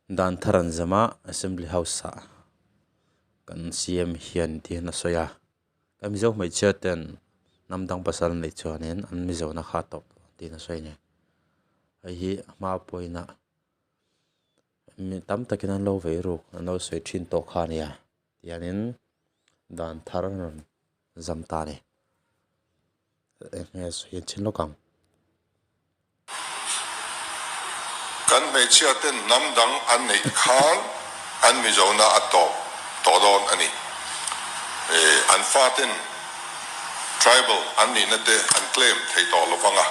Dan thar an zam a assembly house ah kan CM hian ti hian a sawi a kan mizo hmeichhia ten hnam dang pasal an neih chuanin an mizo na kha tawp tiin a sawi a ni hei hi a hma pawhin a mi tam takin an lo vei ruk an lo sawi thin tawh kha a nia tihianin dan thar an rawn zam ta a ni eng nge sawi an chhin lawk ang. Kan hmeichhia ten hnam dang an neih khan an Mizona a tawp tawh dawn a ni. An faten tribal an nihna te an claim thei tawh lo vang a,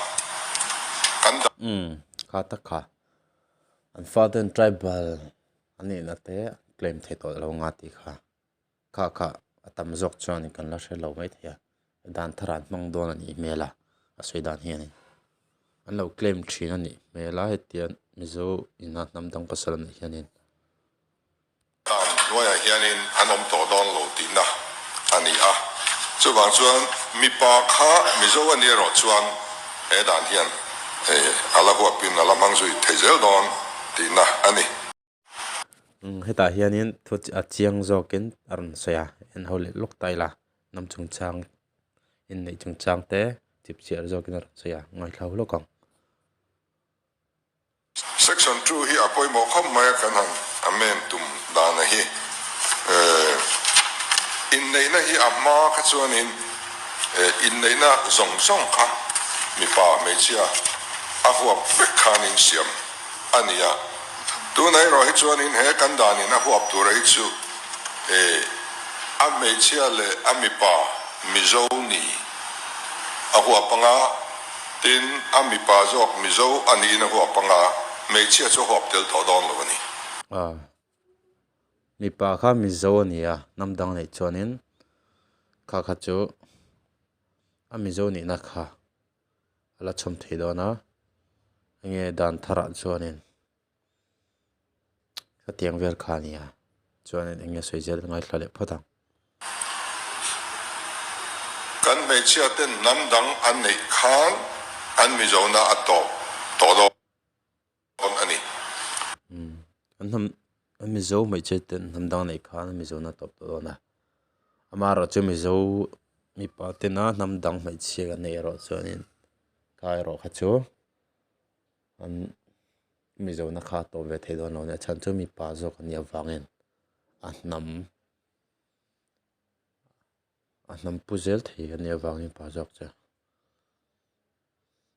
kan dang. Umm, kha tak kha. An faten tribal an nihna te an claim thei tawh lo anga tih kha. Kha kha a tam zawk chuan kan la hre lo mai thei a, dan thar an hmang dawn a nih hmel a, a sawi dan hianin an lo claim thin a nih hmel a hetiang Mizo ina hnam dang pasal a nih hianin. Dan hnuaiah hianin an awm tawh dawn lo tihna a ni a, chuvang chuan mipa kha Mizo a nih erawh chuan he dan hian a la huapin a la hmang zui thei zel dawn tihna a ni. Hetah hianin thu a chiang zawkin a rawn sawi a en ho leh lawk ta ila hnam chungchang inneih chungchang te chipchiar zawkin a rawn sawi a ngaithla ho lawk ang. Section 2 hi a pawimawh khawp mai a kan han amend tum dana hi inneihna hi a hma kha chuanin inneihna zawng zawng kha mipa hmeichhia a huap vek khanin siam a ni a, tunah erawh hi chuanin he kan danin a huap tura hi chu a hmeichhia leh a mipa Mizo ni a huap anga, tin a mipa zawk Mizo a niin a huap anga, hmeichhia chu a huap tel tawh dawn lo a ni. A mipa kha Mizo a ni a, hnam dang neih chuanin kha kha chu a Mizo nihna kha a la chhawm thei dawn a enge dan tharah chuanin hetiang vel kha a ni a chuanin enge sawi zel a ngaithla leh phawt ang. Kan hmeichhia ten hnam dang an neih khan an Mizona a tawp tawh dawn a ni. An hnam an Mizo hmeichhia ten hnam dang neih khan an Mizona a tawp tawh dawn a amaherawh chu Mizo mipa tena hnam dang hmeichhia kan neih erawh chuanin kha erawh kha chu an Mizona kha a tawp ve thei dawn lo a nia chhan chu mipa zawk an nih avangin a hnam a hnam pu zel thei a nih avangin pa zawk chu.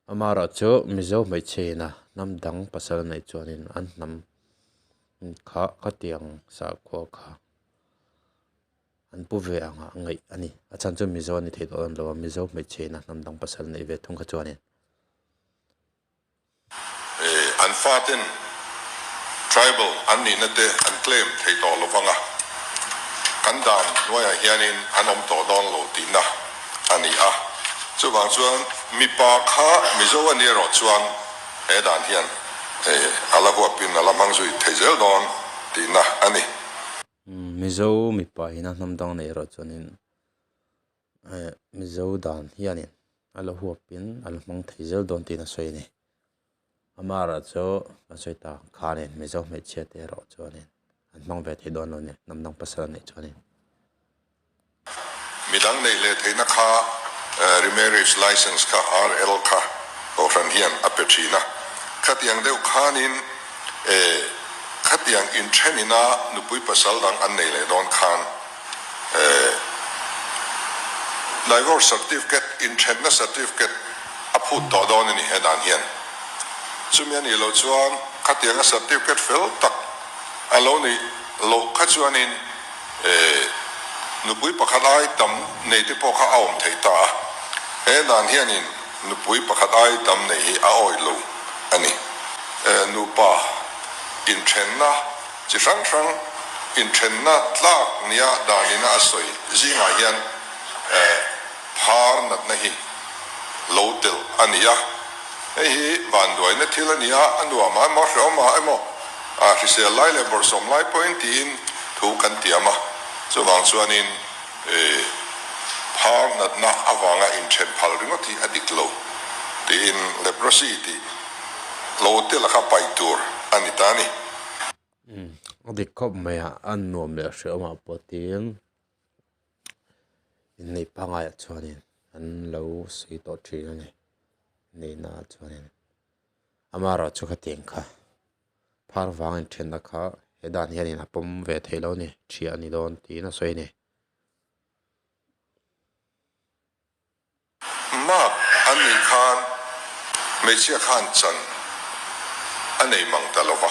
Amaherawh chu Mizo hmeichhe ina hnam dang pasal neih chuanin an hnam kha khatiang sakhua kha an pu ve ang a ngaih a ni. A chhan chu Mizo a ni thei tawh dawn lo a, Mizo hmeichhe ina hnam dang pasal neih ve thung kha chuanin. An faten tribal an nihna te an claim thei tawh lo vang a, kan dan hnuaiah hianin an awm tawh dawn lo tihna a ni a. Chuvang chuan mipa kha Mizo a nih erawh chuan he dan hian a la huapin a la hmang zui thei zel dawn tihna a ni. Mizo mipa ina hnam dang neih erawh chuanin Mizo dan hianin a la huapin a la hmang thei zel dawn tiin a sawi a ni. Amaherawh chu a sawi ta ang khanin Mizo hmeichhia te erawh chuanin an hmang ve thei dawn lo a ni, hnam dang pasal a neih chuanin. Midang neih leh theihna kha Remarriage Licence kha RL kha Kohhran hian a pe thin a, khatiang deuh khanin khatiang inthenina nupui pasal dang an nei leh dawn khan Divorce certificate, inthenna certificate a phut tawh dawn a ni he dan hian. Chumi a nih loh chuan khatianga certificate fel tak a lo nih loh kha chuanin nupui pakhat ai tam nei te pawh kha a awm theih ta a. He dan hianin nupui pakhat ai tam nei hi a awih lo a ni. Nupa inthenna Chi hrang hrang inthenna tlak nia danina a sawi zingah hian phar natna hi lo telh a ni a. Hei hi vanduaina thil a ni a, a nuamah emaw hrehawmah emaw hrisel lai leh bawrhsawm lai pawhin tiin thu kan tiam a. Chuvang chuanin phar natna avanga inthen phal ringawt hi a dik lo tiin leprosy tih lo telh kha paih tur a ni ta a ni. A dik khawp mai a, a nuam leh hrehawmah pawh tiin inneih pangaiah chuanin an lo sawi tawh thin a ni inneihnaah chuanin amaherawhchu khatiang kha phar vang inthenna kha he dan hianin a pawm ve theih loh a ni thiah a ni dawn tiin a sawi a ni. Mark an nih khan hmeichhia khan chan a nei mang ta lo va,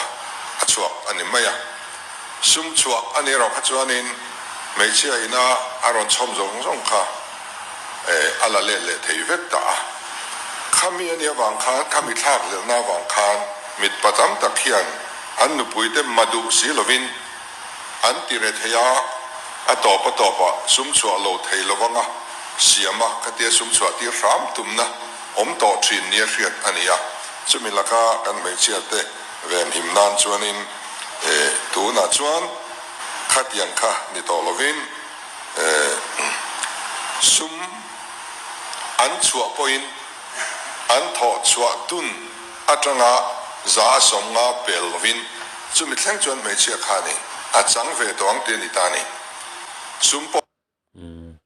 a chhuak a ni mai a. Sum chhuah a nih erawh kha chuanin hmeichhia ina a rawn chhawm zawng zawng kha a la let leh thei vek ta a. Khami a nih avang khan, khami thlak lelna avang khan mitpa tam tak hian an nupuite ma duh si lovin An ti re thei a, a tawp a tawpah sum chhuah lo thei lo anga siam a khatia sum chhuah tir hram tumna awm tawh thin nia hriat a ni a. Chumi laka kan hmeichhia te venhim nan chuanin eh tunah chuan khatiang kha ni tawh lovin eh sum an chhuah pawhin an thawh chhuah dun atanga 150 pel lovin chumi thleng chuan hmeichhia kha ni a chang ve tawh ang tih a ni ta ni. Sum pawh. Umm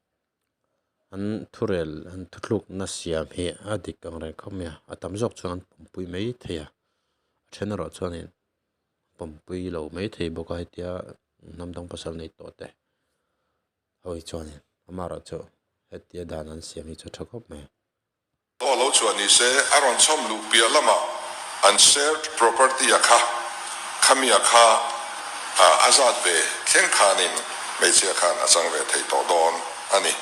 an thurel an thuthlukna siam hi a dik ang reng khawp mai a, a tam zawk chuan an pawmpui mai thei a, a then erawh chuanin pawmpui lo mai thei bawk a hetia hnam dang pasal nei tawh te ho hi chuanin amaherawhchu hetia dan an siam hi chu a tha khawp mai a. Aw lo chhuah ni se, a rawn chhawm luh piah lamah an shared property a kha, khami a kha a zat ve thleng khanin hmeichhia khan a chang ve thei tawh dawn a ni.